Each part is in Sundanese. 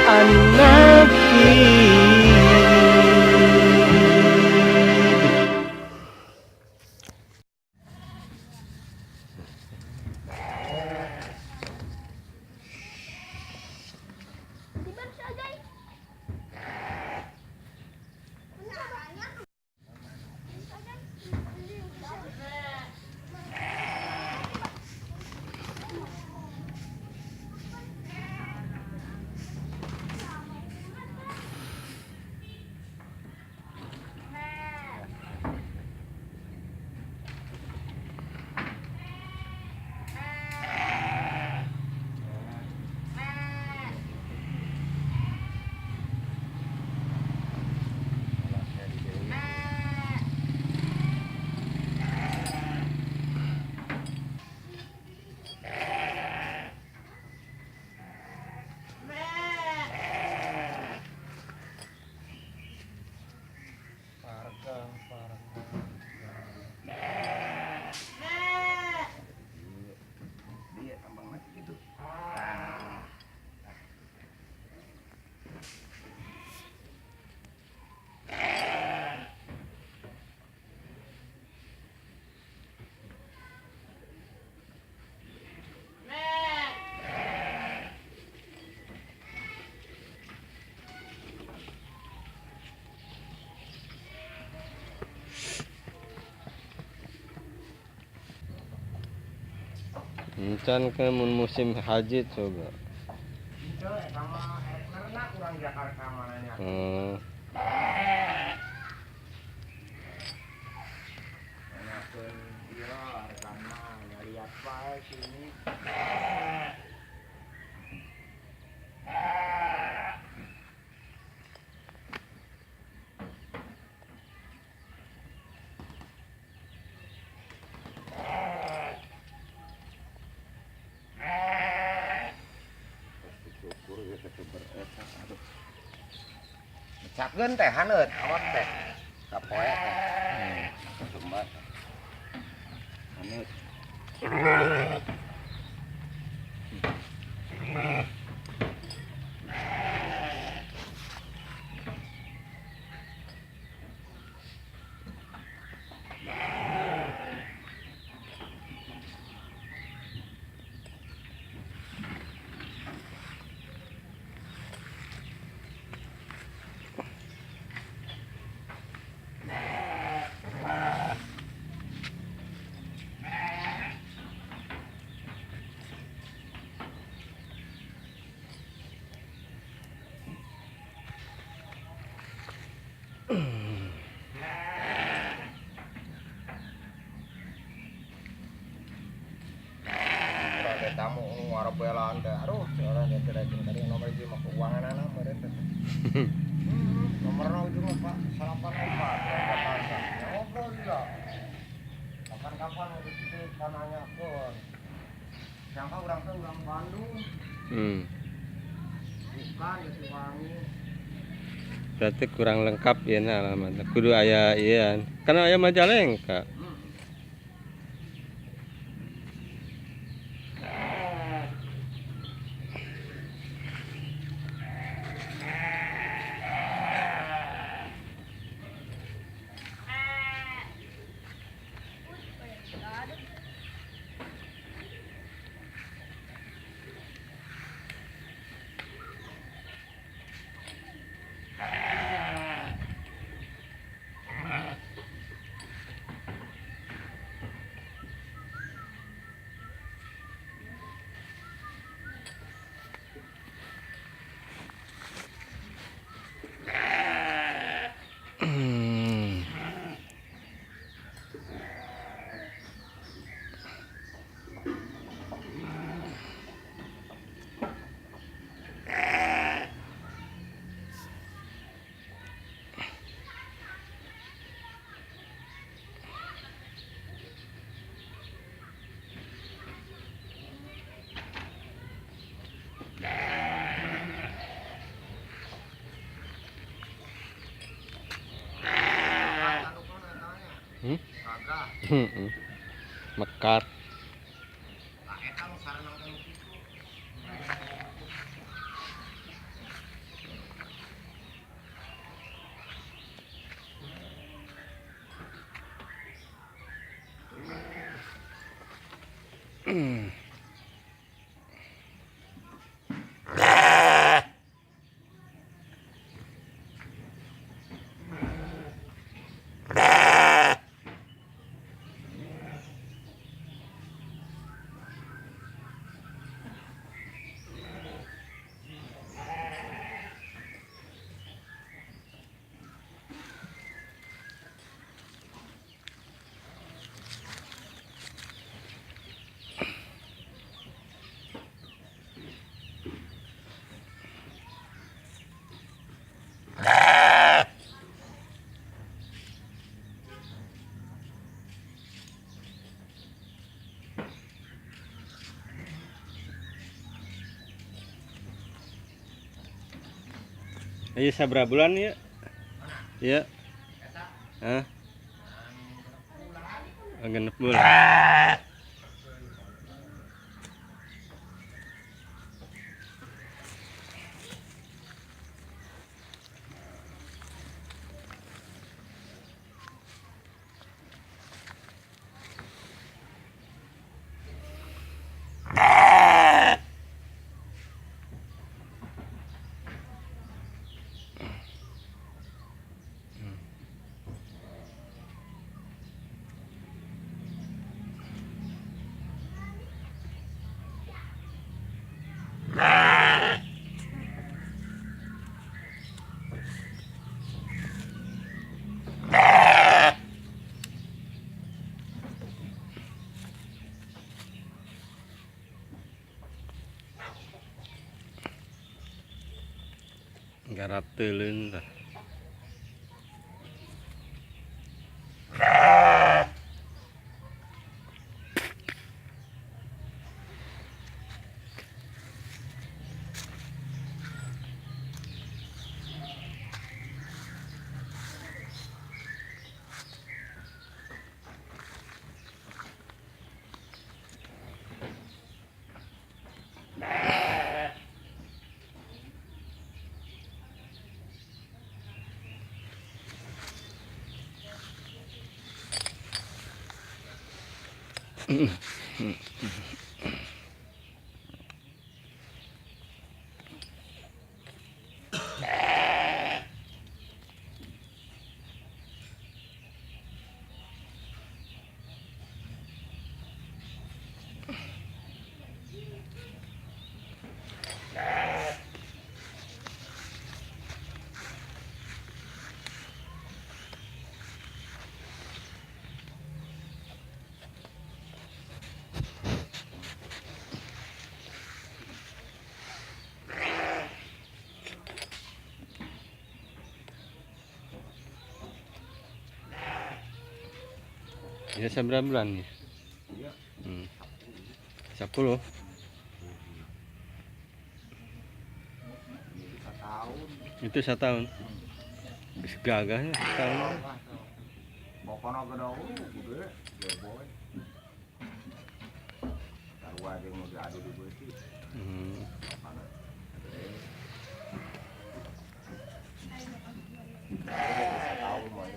Anaki. Parga, parga. Dia tambang mati gitu. Encan ke mun musim haji coba. Itu eta mah karena kurang Jakarta mananya. Nanyakeun ieu hargana nyariat bae sini. Syukur ya ketuber eta aduh. Mecakeun teh haneut awak teh. Kapoe teh. Domba teh. Haneut. Ada tamu ngarebelaan teh. Aduh, orang teh rajin tadi nomor hiji mah keuangan anak meureun teh. Nomorna ujungna Pak 84 Jakarta. Ya ngobrol juga. Kapan-kapan waktu itu kan nanyakeun. Siapa urang teh urang Bandung, bukan Jatiwangi. Berarti kurang lengkap ya nah alamatnya. Kudu aya ieu kan aya Majalengka. Hmm? Kagak. Hmm. Mekar. Lah eta nu sarenang teh nu kitu. Ayo sabra bulan ya? Iya. Hah? 6 bulan. Garap teuleun tah. Ya seberapa bulan nih? Iya. 10. Setahun. Itu 1 tahun. Gagahnya setahun. Pokoknya gede, gede boy. Taruh aja mau diadu di besi. Setahun mau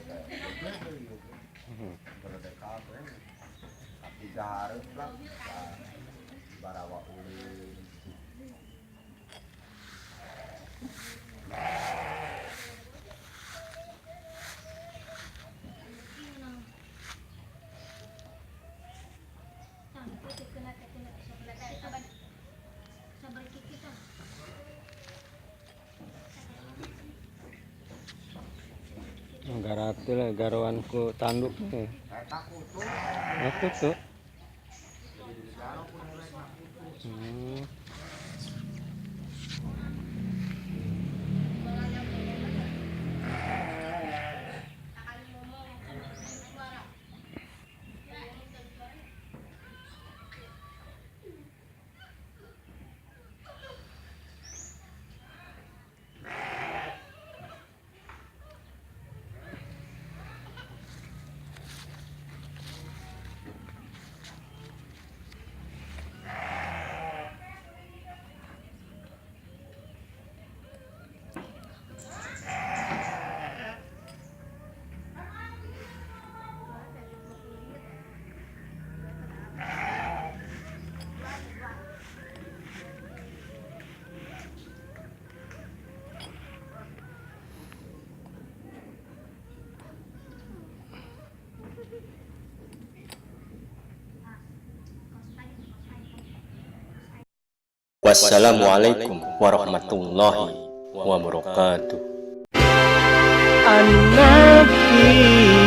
lah, barawa ulin. Garate lah garoan ku tanduk nih. Aku tuh. Wassalamualaikum warahmatullahi wabarakatuh. Anaki.